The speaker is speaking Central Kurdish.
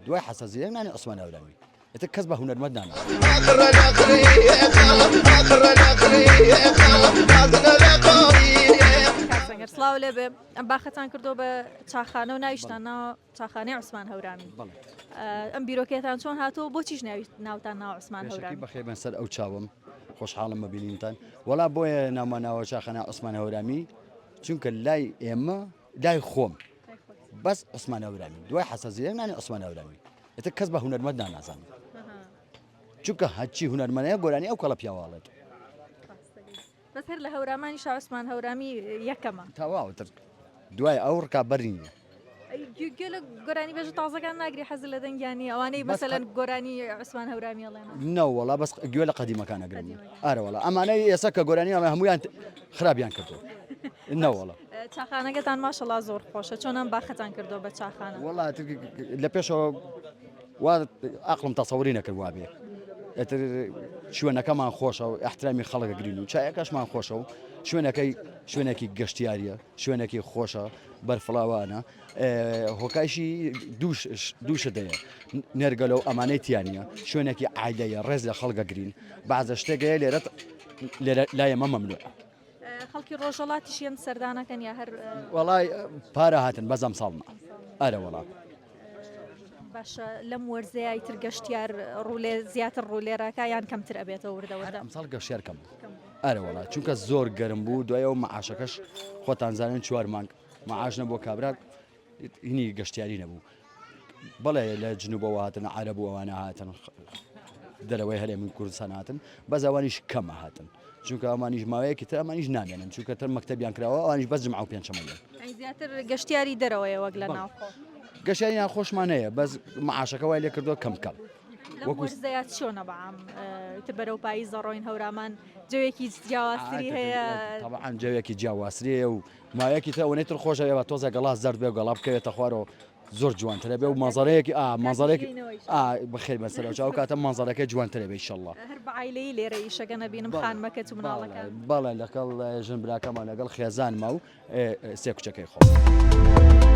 دوای حەسە زیرەک نانی عوسمان هەورامی ئیتر کەس بە هونەرمەند ناناسێت. کاک سەنگەر سڵاو لێ بێ ئەم باخەتان کردووە بە چاخانە و ناویشتان ناوە چاخانەی عوسمان هەورامی ئەم بیرۆکەیەتان چۆن هاتووە بۆچیش ناوتان ناوە عوسمان هەورامی؟ بەخێر بێن سەر ئەو چاوم خۆشحاڵم بە بینینتان وەڵا بۆیە ناومان ناوە چاخانە عوسمان هەورامی چونکە لای ئێمە لای خۆم بەس عوسمان هەورامی دوای حەسە زیرەک نانی عوسمان هەورامی ئیتر کەس بە هونەرمەند نانازانێت چونکە هەرچی هونەرمەنەیە گۆرانی ئەو کەڵە پیاواڵێت بەس هەر لە هەورامانی شا عوسمان هەورامی یەکەمە. تەواو تر دوای ئەو ڕکابەر نییە. گوێ لە گۆرانی بێژە تازەکان ناگری حەز لە دەنگیان نییە ئەوانەی مەسەلەن گۆرانی عوسمان هەورامی ئەڵێن. نەوەڵا بەس گوێ لە قەدیمەکان ئەگرم ئارە وەڵا ئەمانەی ئێستا کە گۆرانی ئەڵێن هەموویان خراپیان کردووە نەوەڵا. چاخانەکەتان ماشەڵا زۆر خۆشە چۆن ئەم باخەتان کردووە بە چاخانە؟ وەڵا لە پێشەوە وا ئەقڵم تەسەوری نەکرد وابێ ئیتر شوێنەکەمان خۆشە و احترامی خەڵک گرین و چایەکەشمان خۆشە و شوێنەکەی شوێنێکی گەشتیاریە شوێنێکی خۆشە بەرفڵاوانە هۆکایشی دووشت هەیە نێرگەلە و ئەمانەی تیانە شوێنێکی عیلەیە ڕێز لە خەڵگە گرین بەعزە شتێکەیە لێرە لێرە لای ئێمە مەمنوع. خەڵکی ڕۆژەڵاتیش یەن سەردانەکەن یا هەر وەڵای پارە هاتن بەس ئەمساڵ نا ئەرە وەڵا. باشە لەم وەرزەیە ئیتر گەشتیار ڕوولێ زیاتر ڕوولێراکە یان کەمتر ئەبێتەوە وردە وردە؟ ئەمساڵ گەشتیار کەم بوو ئەرە وەڵا چونکە زۆر گەرم بوو دوای ئەو مەعاشەکەش خۆتان زانن چوار مانگ مەعاش نەبووە کابرا هینی گەشتیاری نەبوو بەڵێ لە جنوبەوە هاتن عەرەب و ئەوانە هاتن دەرەوەی هەرێمی کوردستان هاتن بەس ئەوانیش کەمە هاتن چونکە ئەمانیش ماوەیەکی تر ئەمانیش نامێنن چونکە تر مەکتەبیان کراوە ئەوانیش بەس جمعە و پێنجشەممە دێن. ئەی زیاتر گەشتیاری دەرەوەیە وەک لە ناوخۆ؟ گەشتیاری ناوخۆشمان هەیە بەس معاشەکە وای لێ کردووە کەم کەم. لەم وەرزەیا چۆنە بەعام تر بەرەو پاییز دەڕۆین هەورامان جەوێکی جیاوازتری هەیە؟ تەبعەن جەوێکی جیاوازتری هەیە و ماوەیەکی تر ئەوەنەی تر خۆشە بێ تۆزێ گەڵا زەرد بێ و گەڵا بکەوێتە خوارەوە زۆر جوانترە بێ و مەنزەرەیەکی ئا مەنزەرێک ئا بەخێر بێن سەرەوە ئەو کاتە مەنزەرەکەی جوانترە بێ ئیشەڵڵا. هەر بە عایلەیی لێرە ئیشەکە نەبینم خانمەکەت و مناڵەکان. بەڵێ لەگەڵ ژن براکەمە لەگەڵ خێزانمە و سێ کچەکەی خۆم.